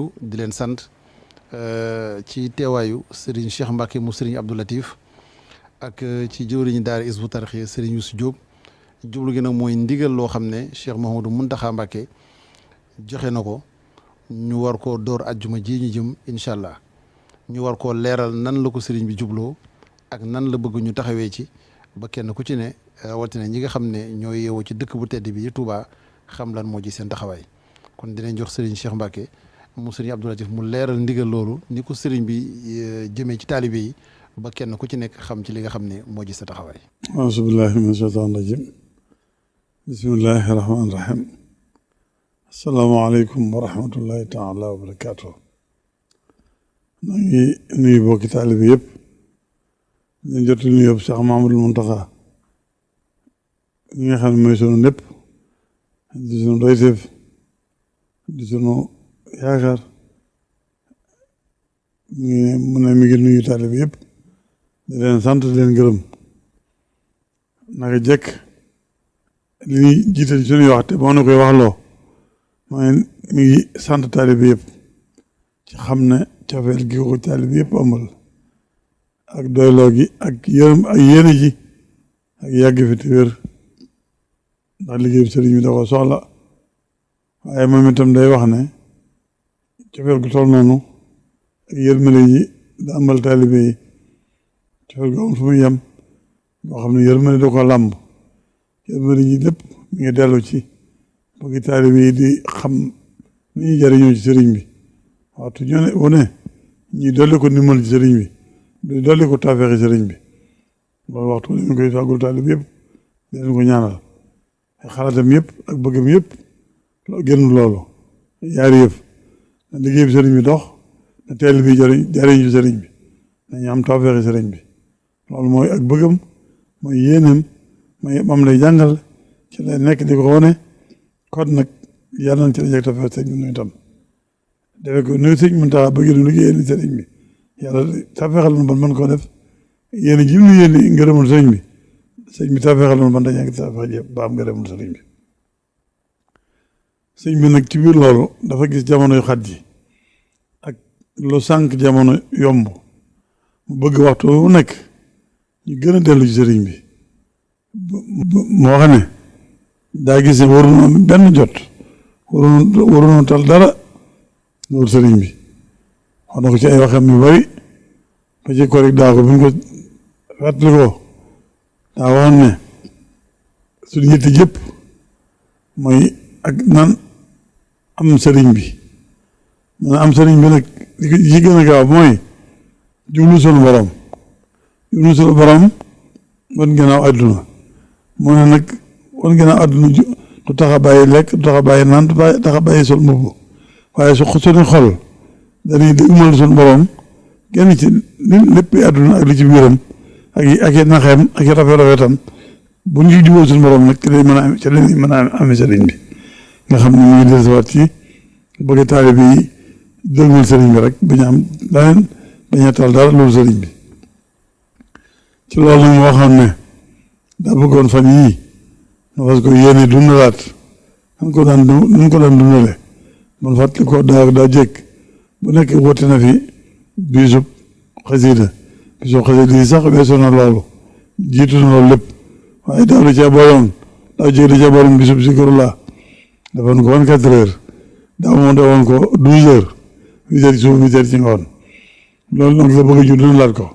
nuyu di leen sant ci teewaayu Serigne Cheikh Mbacke mu Serigne Abdou Latif ak ci jëwriñu daara Hizbut Tarqiyyah Serigne Youssou Diop jublu gi nag mooy ndigal loo xam ne Cheikh Mouhamadou Mountakha Mbacke joxe na ko ñu war koo door ajjuma ji ñu jëm incha allah ñu war koo leeral nan la ko Serigne bi jubloo ak nan la bëgg ñu taxawee ci ba kenn ku ci ne rawatina ñi nga xam ne ñoo yeewoo ci dëkk bu tedd bi di Touba xam lan moo ci seen taxawaay kon dinañ jox Serigne Cheikh Mbacke mu Serigne Abdou Latif mu leeral ndigal loolu ni ko Serigne bi jëmee ci taalibe yi ba kenn ku ci nekk xam ci li nga xam ne moo ci sa taxawaay. auzu billahi min shaytaan rajim bismillahi rahmaani rahim asalaamaaleykum wa rahmatullahi taala wa barakaatu. maa ngi nuyu bokki taalibe yëpp ñu jot nuyu yëpp Cheikh Mahamadul Mountakha ñi nga xam ne mooy sunu lépp di sunu doyteef di sunu yaakaar mu ne mi ngi nuyu taalibe yëpp di leen sant di leen gërëm naka jekk li ñuy jiital suñuy wax te moo na koy waxloo mooy mi ngi sant taalibe yëpp ci xam ne cofeel gi ko taalibe yëpp amal ak doyloo gi ak yërëm ak yéene ji ak yàgg fi te wér ndax liggéey bi sëriñ bi da ko soxla waaye moom itam day wax ne cofeel gu toll noonu ak yërmande ji da amal taalibe yi cofeel gu am fu muy yem boo xam ne yërmande da ko làmb yërmande ji lépp mi ngi dellu ci bëgg taalibe yi di xam ni ñuy jariñoo ci sëriñ bi waxtu ñoo ne wu ne ñuy dolli ko ndimbal ci sëriñ bi di dolli ko taafeexi sëriñ bi loolu waxtu ne mi ngi koy fàggul taalibe yëpp di leen ko ñaanal ay xalaatam yëpp ak bëggam yëpp génn loolu yaari yëf na liggéey bi sëriñ bi dox na teel bi jariñ ci sëriñ bi nañu am tawfeexi sëriñ bi loolu mooy ak bëggam mooy yéenam mooy moom lay jàngal ci lay nekk di ko wane kon nag yàlla nañ ci la jeg tawfeex sëriñ bi nuy tam defe ko nuy sëriñ mun taxa bëgg nu liggéey ni sëriñ bi yàlla tawfeexal nu ban mën koo def yéen jim nu yéen ngërëmul sëriñ bi sëriñ bi tawfeexal nu ban dañu tawfeex yëpp ba am ngërëmul sëriñ bi sëñ bi nag ci biir loolu dafa gis jamono yu xat ji ak lu sànq jamono yomb mu bëgg waxtu wu nekk ñu gën a dellu ci sëriñ bi moo xam ne daa gis ne waruñu am benn jot waruñu tal dara loolu sëriñ bi wax na ko ci ay waxam yu bari ba ci korik daa ko bi ñu ko fàttali ko daa waxoon ne suñu yitte jëpp mooy ak naan am sëriñ bi man am sëriñ bi nag li ci gën a gaaw mooy jublu sunu borom wan gannaaw àdduna moo ne nag wan gannaaw àdduna du tax a bàyyi lekk du tax a bàyyi naan du tax a bàyyi sol mbubb waaye suñu xol dañuy dégmal sunu borom genn ci lépp àdduna ak li ci biiram ak i naxeem ak i rafetam bu ñu juboo sunu borom nag ci lañ mën a amee sëriñ bi nga xam ne mu ngi dellusiwaat ci bëgg taalibe yi dégmal sëriñ bi rek bañ am leneen bañ a tal dara loolu sëriñ bi ci loolu nag mu waxoon ne daa bëggoon fan yii nu fas ko yéene dundalaat nan ko daan dundale man fàttali ko daa jékk bu nekk woote na fi bisub xasida yi sax weesu na loolu jiitu na loolu lépp waaye daaw da cee booloon bisub zikrullah defoon ko 24 heures daaw moom defoon ko 12 heures 8 heures ci suuf 8 heures ci ngoon loolu nag la bëgg ñu dundalaat ko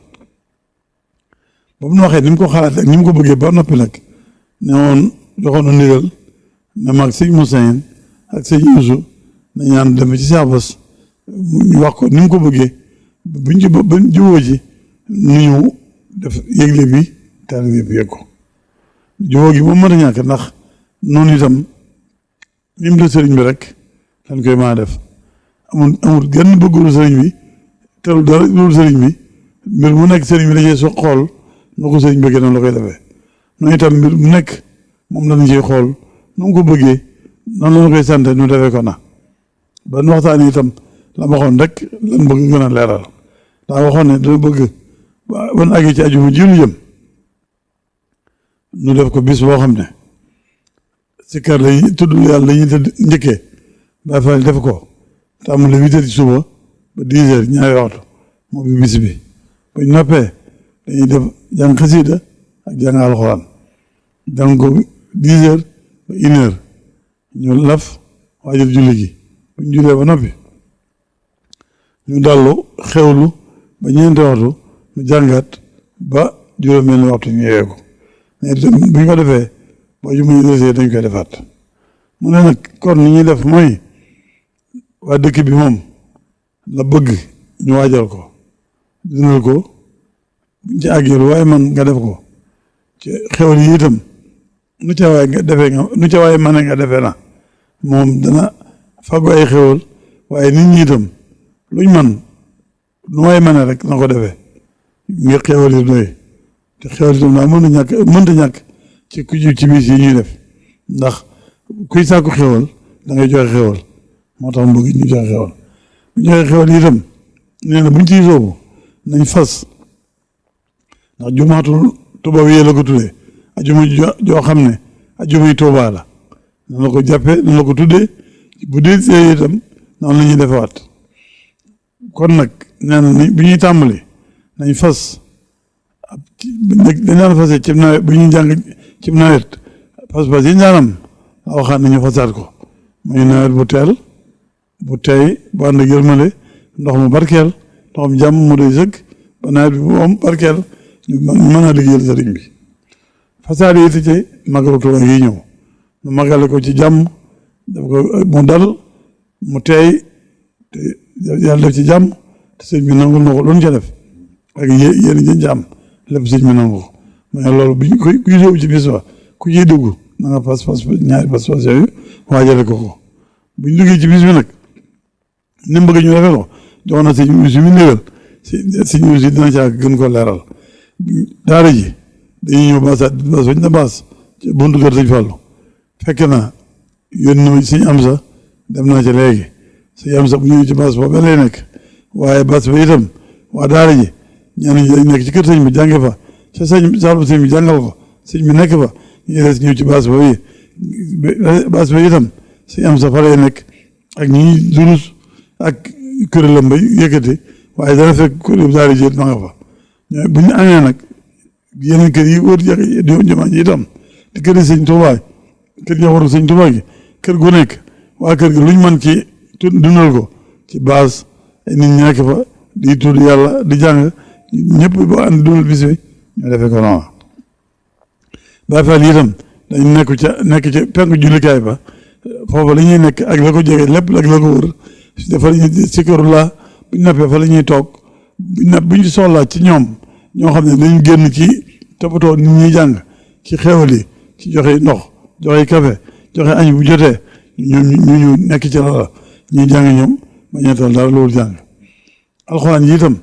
ba mu waxee ni mu ko xalaat ak ni mu ko bëggee ba noppi nag ne woon joxoon na ndigal ne mag sëñ Moussène ak sëñ Youssou na ñaan dem ci Cheikh Bass ñu wax ko ni mu ko bëggee buñ jubóo ji nu ñu def yëgle bi taalibe bi yëg ko jubóo gi moom mën a ñàkk ndax noonu itam ni mu la sëriñ bi rek dañ koy maa def amul genn bëggul sëriñ bi terul dara loolu sëriñ bi mbir mu nekk sëriñ bi dajee so xool nu ko sëriñ bëggee noonu la koy defee noonu itam mbir mu nekk moom lañ ciy xool nu mu ko bëggee noonu la koy sant nu defee ko na ba nu waxtaan itam la ma waxoon rek lan bëgg gën a leeral daa waxoon ne dana bëgg ban àggee ci aju mu jilu jëm nu def ko bis boo xam ne si kër lañuy tudd yàlla lañuy tëdd njëkkee Baay Faal def ko tàmbale 8 heures ci suba ba 10 heures ñaari waxtu moo bi bis bi buñ noppee dañuy def jàng xasida ak jàng alxuraan jàng ko 10 heures ba 1 heure ñu laf waajal julli gi buñ jullee ba noppi ñu dallu xewlu ba ñeenti waxtu ñu jàngat ba juróom-benn waxtu ñu yeewee ko bu ñu ko defee boo ju muy desee dañ koy defaat mu ne nag kon li ñuy def mooy waa dëkk bi moom la bëgg ñu waajal ko dundal ko buñ ci àggee lu waaye man nga def ko ci xewal yi itam nu ca waay nga defee nga nu ca waay mane nga defee na moom dana faggu ay xewal waaye nit ñi itam luñ man nu waay mane rek na ko defee ngir xewal yi doy te xewal itam daa mënta ñàkk ci ku ci bis yi ñuy def ndax kuy sàkku xewal da ngay joxe xewal moo tax mu bëgg ñu joxe xewal bu ñu joxe xewal itam nee na buñ ciy soobu nañ fas ndax jumaatul tubaab yi la ko tuddee ajuma joo xam ne ajumay Tuubaa la nan la ko jàppee nan la ko tuddee bu dee see itam noonu la ñuy defewaat kon nag nee na bu ñuy tàmbali nañ fas dañ daan fasee cib nawet bu ñuy jàng cib nawet pas-pas yi ñaanam la waxaat nañu fasaat ko muy nawet bu teel bu tey bu ànd ak yërmande ndox mu barkeel ndox mu jàmm mu doy sëkk ba nawet bi bu am barkeel ñu mën a liggéeyal sëriñ bi fasaat yi ci magalu Tuubaa yi ñëw mu magale ko ci jàmm daf ko mu dal mu teey te yàlla def ci jàmm te sëñ bi nangul na ko lu ñu ca def ak yéen jën jàmm lépp sëñ bi nangu ko mais loolu bu ñu koy kuy sóobu ci bis ba ku ciy dugg na nga pas ñaari pas yooyu waajale ko bu ñu duggee ci bis bi nag ni mu bëgg ñu defee ko jox na sëñ bi mi négal sëñ bi si dina caa gën ko leeral daara ji dañuy ñëw baas bañ na baas ci buntu kër sëñ Fallu fekk na yónni na sëñ Amsa dem naa ci léegi sëñ Amsa bu ñëwee ci baas boobu lay nekk waaye baas ba itam waa daara ji ñenn ñi dañ nekk ci kër sëñ bi jànge fa ca saalu sëñ bi jàngal ko sëñ bi nekk fa ñu des ñëw ci baas ba yi baas ba itam sëñ Amsa fa lay nekk ak ñi durus ak kuréelam ba yëkkati waaye dana fekk kuréel daara ji ma nga fa bu ñu amee nag yeneen kër yi wër jumaa ji itam te kër yi sëñ Tuubaa kër yi waru sëñ Tuubaa gi kër gu nekk waa kër gi luñ mën ci dundal ko ci baas ay nit ñi nekk fa di tudd yàlla di jàng ñëpp boo ànd dundal bis bi ñu defee ko noonu Baay Faal yi itam dañ nekk ca penku jullikaay ba foofu la ñuy nekk ak la ko jege lépp ak la ko wër dafa la ñuy sikkaru la buñ nappee fa la ñuy toog buñ ci soxlaa ci ñoom ñoo xam ne dañ génn ci toppatoo nit ñuy jàng ci xéewal yi ci joxe ndox joxe café joxe añ bu jotee ñu nekk ci loola ñuy jàng ñoom ba ñeetal dara loolu jàng alxuraan yi itam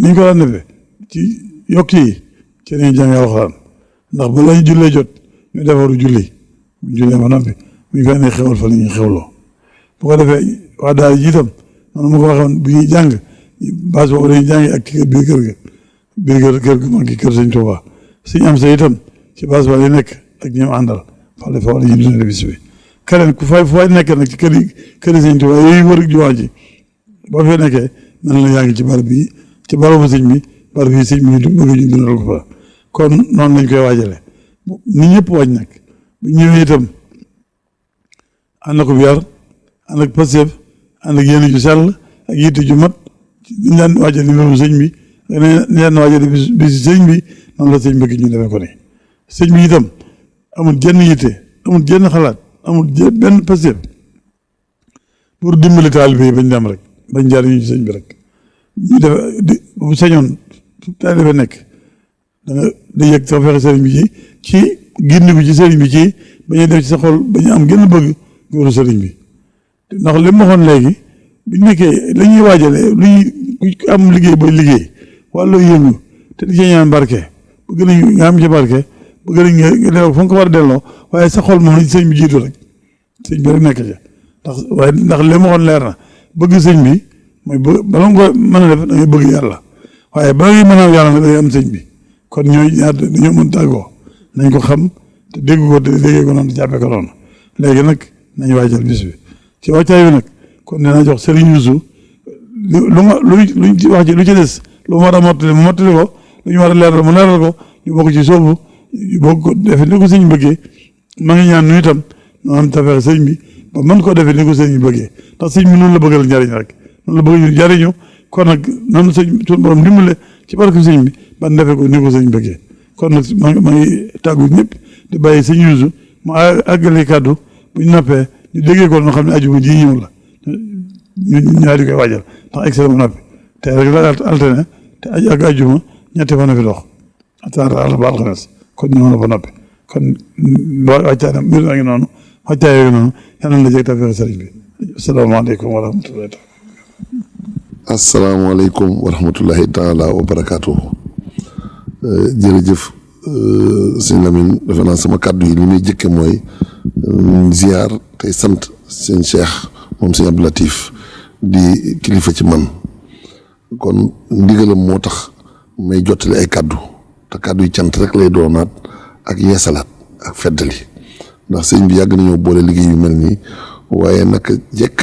niñ ko daan defee ci yokk yi ci lañuy jàng alxuraan ndax ba lañu jullee jot ñu defaru julli buñ jullee ba noppi buñ fa ne xewal fa la ñuy xewloo bu ko defee waa daara ji itam noonu ma ko waxoon bu ñuy jàng baas boobu dañuy jàng ak ci biir kër ga biir kër gu mag gi kër sëñ Tuubaa sëñ am sa itam ci baas ba lay nekk ak ñoom àndal fale fa la ñuy dundee bis bi keneen ku fay nekk nag ci kër sëñ Tuubaa yooyu wër jumaa ji boo fee nekkee mel na yaa ngi ci barab bi ci barabu sëñ bi barab yi sëñ bi bëgg ñu dundal ko fa kon noonu lañ koy waajale ni ñëpp waaj nag bu ñëwee itam ànd ko bi yar ànd ak pasef ànd ak yéene ju sell ak yitte ju mat ñu daan waajal ni mbirum sëñ bi ak ni daan waajal bis sëñ bi noonu la sëñ bëgg ñu defee ko ni sëñ bi itam amul jenn yitte amul jenn xalaat amul benn pasef pour dimbali taalibe yi bañ dem rek bañ jariñu ci sëñ bi rek ñu def bu sañoon taalibe nekk da nga di yëg sa fexe sëriñ bi ci gindiku ci sëriñ bi ci bañuy def ci sa xol bañu am gën a bëgg góoru sëriñ bi ndax li ma waxoon léegi bu nekkee la ñuy waajale luy ku am liggéey booy liggéey wala yëngu te di ci ñaan barke bëgg nañ nga am ci barke bëgg nañ nga delloo fa nga ko war a delloo waaye sa xol moom la ci sëñ bi jiitu rek sëñ bi rek nekk ca ndax li ma waxoon leer na bëgg sëñ bi mooy bala nga ko mën a def da ngay bëgg yàlla waaye bala ngay mën a yàlla nag da ngay am sëñ bi kon ñooy ñaar dañoo mën tàggoo nañ ko xam te dégg ko te déggee ko noonu te jàppee ko noonu léegi nag nañ waajal bis bi ci wàccaay bi nag ku kon nee naa jox Serigne Youssou luñ ci wax ci lu ci des lu mu war a mottali mu mottali ko lu ñu war a leeral mu leeral ko ñu bokk ci soobu bokk ko defee ni ko sëñ bëggee ma ngi ñaan nu itam noo am tafeex sëñ bi ba mën koo defee ni ko sëñ bi bëggee ndax sëñ bi noonu la bëggal njariñ rek noonu la bëgg ñu jariñu kon nag noonu sëñ suñu borom dimbale ci barke sëñ bi ban defee ko ni ko sëñ bëggee kon nag ma ngi tàggu ñëpp di bàyyi sëñ Youssou mu àggale kàddu bu ñu noppee ñu déggee ko noo xam ne aju ji ñëw la ñu ñaari koy waajal ndax excellent mu noppi te rek la alterné te ak ajuma ñetti fan fi dox àlla ba alxames kon ñëw na ba noppi kon wàccaay na mbir na ngi noonu wàccaay yooyu noonu yal na la jeg tafeex sëriñ bi asalaamaaleykum wa rahmatullahi taala asalaamaaleykum wa rahmatullahi taala wa barakaatu jërëjëf sëñ Lamine defe naa sama kàddu yi li muy jëkke mooy ziar tey sant sëñ Cheikh moom sëñ Abdou Latif di kilifa ci man kon ndigalam moo tax may jottali ay kàddu te kàddu yi cant rek lay doonaat ak yeesalaat ak feddali ndax sëñ bi yàgg nañoo boole liggéey yu mel nii waaye naka jekk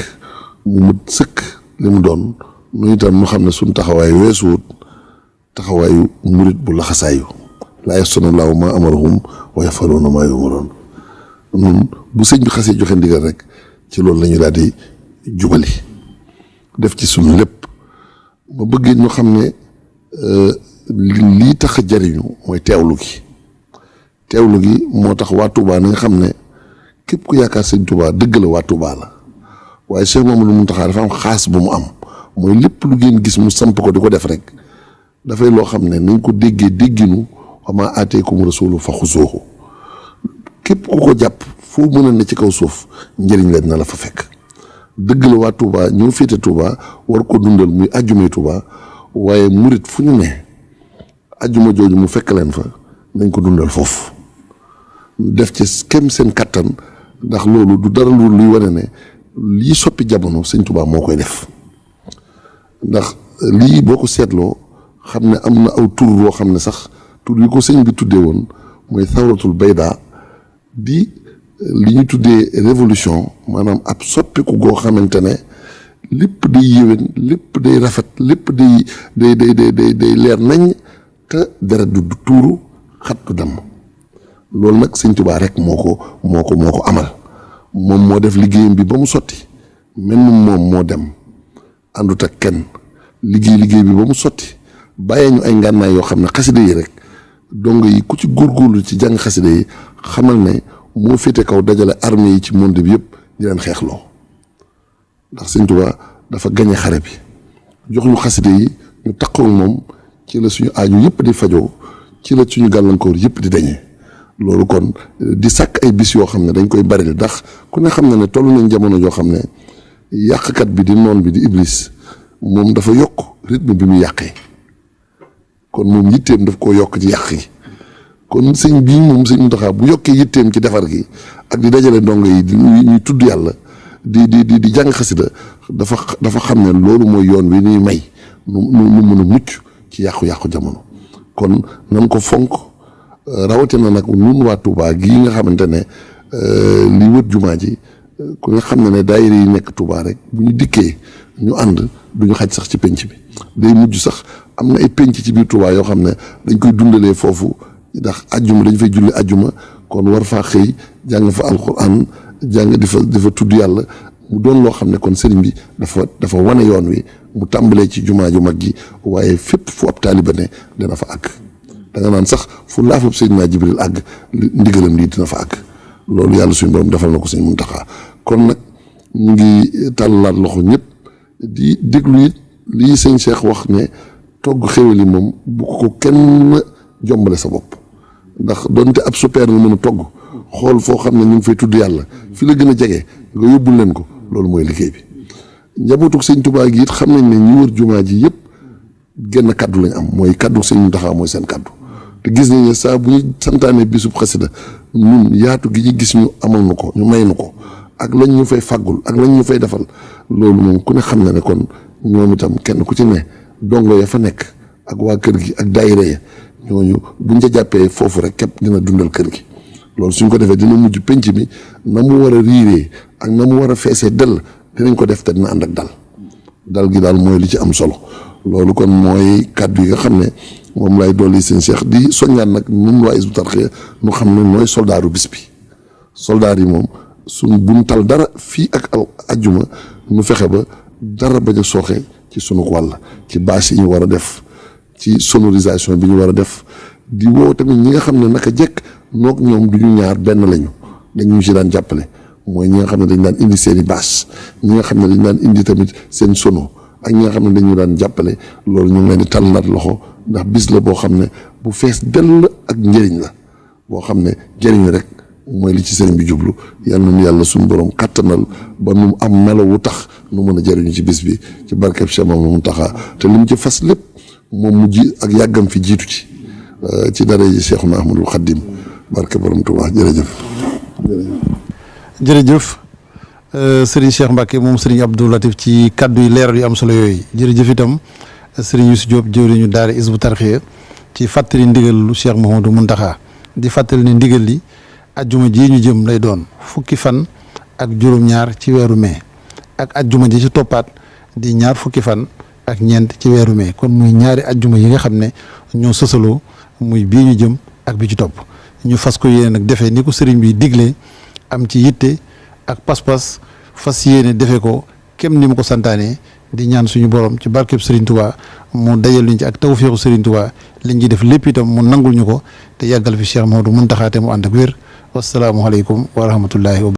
mu mut sëkk li mu doon nu itam mu xam ne suñ taxawaay weesuwut taxawaayu murit bu laxasaayu laa yasuna laahu maa amarahum wa yafaluuna maa yumaroon nun bu sëñ bi xasee joxe ndigal rek ci loolu la ñu daal di jubali def ci suñu lépp ma bëggee ñu xam ne lii tax a jariñu mooy teewlu gi moo tax waa Touba na nga xam ne képp ku yaakaar sëñ Touba dëgg la waa Touba la waaye Cheikh Mamadou Mountakha dafa am xaas bu mu am mooy lépp lu ngeen gis mu samp ko di ko def rek dafay loo xam ne nañ ko déggee dégginu wa maa aataakumu rasuulu fa xuzuuhu képp ku ko jàpp foo mën a ne ci kaw suuf njëriñ la dina la fa fekk dëgg la waa Touba ñoo féete Touba war ko dundal muy ajjumay Touba waaye murit fu ñu ne ajjuma jooju mu fekk leen fa nañ ko dundal foofu def ci kem seen kattan ndax loolu du dara lu luy wane ne lii soppi jamono sëñ Touba moo koy def ndax lii boo ko seetloo xam ne am na aw tur boo xam ne sax tur yi ko sëñ bi tuddee woon mooy thawratul bayda di li ñu tuddee révolution maanaam ab soppiku goo xamante ne lépp day yéwén lépp day rafet lépp day leer nañ te deret du tuuru xat du damm loolu nag sëñ Tuubaa rek moo ko amal moom moo def liggéeyam bi ba mu sotti mel ni moom moo dem àndut ak kenn liggéey bi ba mu sotti bàyyee ñu ay ngànnaay yoo xam ne xasida yi rek dong yi ku ci góorgóorlu ci jàng xasida yi xamal ne moo féete kaw dajale armée yi ci monde bi yëpp di leen xeexloo ndax sëñ Tuubaa dafa gañe xare bi jox ñu xasida yi ñu takkoo moom ci la suñu aaju yëpp di fajoo ci la suñu gàllankoor yëpp di dañee loolu kon di sàkk ay bis yoo xam ne dañ koy baril ndax ku ne xam ne toll nañ jamono joo xam ne yàqkat bi di noon bi di iblis moom dafa yokk rythme bi mu yàqee kon moom yitteem daf koo yokk ci yàq yi kon sëñ bii moom sëñ Mountakha bu yokkee yitteem ci defar gi ak di dajale ndongo yi di ñuy tudd yàlla di jàng xasida dafa xam ne loolu mooy yoon wi ñuy may nu mën a mucc ci yàqu-yàqu jamono kon nan ko fonk rawatina nag nun waa Touba gii nga xamante ne li wër jumaa ji ku nga xam ne daayira yi nekk Touba rek bu ñu dikkee ñu ànd duñu xaj sax ci penc bi day mujj sax am na ay penc ci biir Touba yoo xam ne dañ koy dundalee foofu ndax ajjuma dañ fay julli ajjuma kon war faa xëy jàng fa alxuraan jàng di fa tudd yàlla mu doon loo xam ne kon sëriñ bi dafa wane yoon wi mu tàmbalee ci jumaa ju mag gi waaye fépp fu ab taaliba ne dana fa àgg da nga naan sax fu laafab Seydina Jibril àgg ndigalam lii dina fa àgg loolu yàlla suñu borom defal na ko sëñ Muntaxa kon nag ñu ngi tàllalaat loxo ñëpp di déglu it lii sëñ Cheikh wax ne togg xéwal yi moom bu ko kenn jombale sa bopp ndax donte ab super nga mën a togg xool foo xam ne ñu ngi fay tudd yàlla fi la gën a jege nga yóbbul leen ko loolu mooy liggéey bi njabootug sëñ Tuubaa gi it xam nañ ne ñi wër jumaa ji yëpp genn kaddu lañ am mooy kaddu sëñ Muntaxa mooy seen kaddu te gis nañ ne saa bu ñu santaane bisub xasida ñun yaatu gi ñu gis ñu amal nu ko ñu may nu ko ak lañ ñu fay fàggul ak lañ ñu fay defal loolu moom ku ne xam na ne kon ñoom itam kenn ku ci ne dongo ya fa nekk ak waa kër gi ak daayira ya ñooñu buñ ca jàppee foofu rek képp dina dundal kër gi loolu suñ ko defee dina mujj penc mi na mu war a riiree ak na mu war a feesee dell dinañ ko def te dina ànd ak dal gi daal mooy li ci am solo. loolu kon mooy kàddu yi nga xam ne moom lay dolli seen Cheikh di soññaan nag ñun waa Hizbut Tarqiyyah ñu xam ne mooy soldaaru bis bi soldaar yi moom suñ buñ tal dara fii ak ajjuma ñu fexe ba dara bañ a sooxe ci sunu wàll ci bâche yi ñu war a def ci sonorisation bi ñu war a def di woo tamit ñi nga xam ne naka jekk noog ñoom du ñu ñaar benn lañu dañ ñu ci daan jàppale mooy ñi nga xam ne dañ daan indi seen i bâche ñi nga xam ne dañ daan indi tamit seen sono ak ñi nga xam ne dañu daan jàppale loolu ñu ngi leen di tàllalaat loxo ndax bis la boo xam ne bu fees dell ak njëriñ la boo xam ne njëriñ rek mooy li ci sëriñ bi jublu yal na nu yàlla suñu borom kattanal ba nu am melo wu tax nu mën a jëriñu ci bis bi ci barkeb Cheikh Mamadou Mountakha te li mu ci fas lépp moom mu ji ak yàggam fi jiitu ci dara ji Cheikhuna Ahmadul Khadim barke borom Tuubaa jërëjëf Serigne Cheikh Mbacke moom Serigne Abdou Latif ci kaddu yi leeral yu am solo yooyu jërëjëf itam Serigne Youssou Diop jëwriñu daara Hizbut Tarqiyyah ci fàttali ndigal lu Cheikh Mouhamadou Mountakha di fàttali ne ndigal li ajjuma ji ñu jëm lay doon fukki fan ak juróom-ñaar ci weeru mai ak ajjuma ji ci toppaat di ñaar fukki fan ak ñeent ci weeru mai kon muy ñaari ajjuma yi nga xam ne ñoo sosaloo muy bii ñu jëm ak bi ci topp ñu fas ko yéene nag defee ni ko Serigne bi diglee am ci yitte ak pas-pas fas yéene defe ko kem ni mu ko santaane di ñaan suñu borom ci barkeb Serigne Touba mu dajal ñu ci ak tawféexu Serigne Touba liñ ci def lépp itam mu nangul ñu ko te yàggal fi Cheikh Mouhamadou Mountakha te mu ànd ak wér wasalaamualeykum wa rahmatullahi wa